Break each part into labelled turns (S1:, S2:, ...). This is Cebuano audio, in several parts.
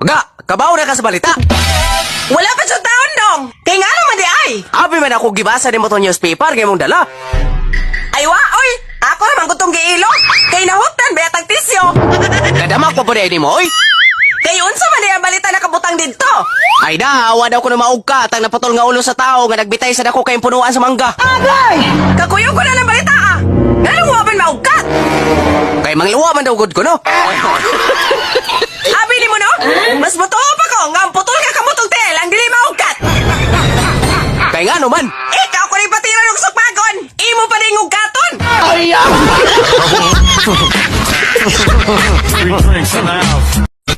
S1: Ga, kabaw na ka sa balita.
S2: Wala pa sa taon dong. Kay nga naman di ay.
S1: Abi man ako gibasa nimo tong newspaper nga imong dala.
S2: Ay wa, oy. Ako naman gutong giilo. Kay nahutdan ba tag tisyo.
S1: Kadama ko pa nimo, oy.
S2: Kay unsa man di ang balita nakabutang didto?
S1: Ay da, awa daw ko na maug ka tang naputol nga ulo sa tao nga nagbitay sa dako kayong punuan sa mangga.
S2: Agay! Kakuyog ko na ng balita ah. Nganong wa man maugkat?
S1: Kay mangluwa man daw gud ko no.
S2: Abi nimo no? Mas motoo pa ko nga ang putol ka kamotong tel ang dili maugkat.
S1: Kay ngano man?
S2: Ikaw ko rin patiran og sukmagon. Imo pa ning ugkaton.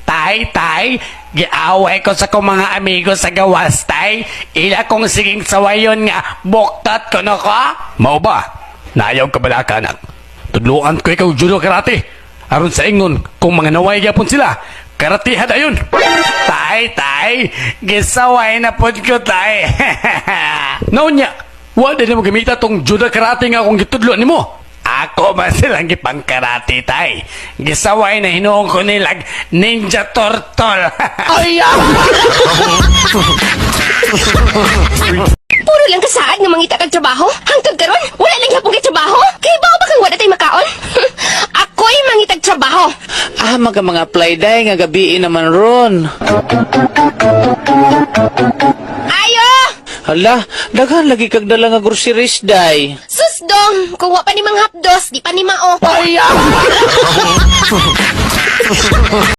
S3: Tay, tay, giaway ko sa kong mga amigo sa gawas, tay. Ila kong siging sawayon nga, buktat ko no ko. Mao ba? Nayaw ka bala ka, anak. Tudluan ko ikaw judo karate. Aron sa ingon, kung mga naway gyapon sila, karatihan ayon. Tay, tay, gisaway na pod ko, tay. Naunya, wa din mo gamita tong judo karate nga akong gitudlo nimo. Ako man silang gipangkarate, tay. Gisaway na hinuon ko nilag Ninja Turtle. Ay!
S4: Puro lang kasaad nga mangita kag trabaho. Hangtod karon, wala lang gyapon kay trabaho. Kay bao ba kang wala tay makaon? Ako'y mangitag trabaho.
S5: Ah, maga mga apply day nga gabi naman ron.
S4: Ayo!
S5: Hala, daghan lagi kag dala nga groceries day.
S4: Sus dong, kung wa pa ni manghapdos, di pa ni mao.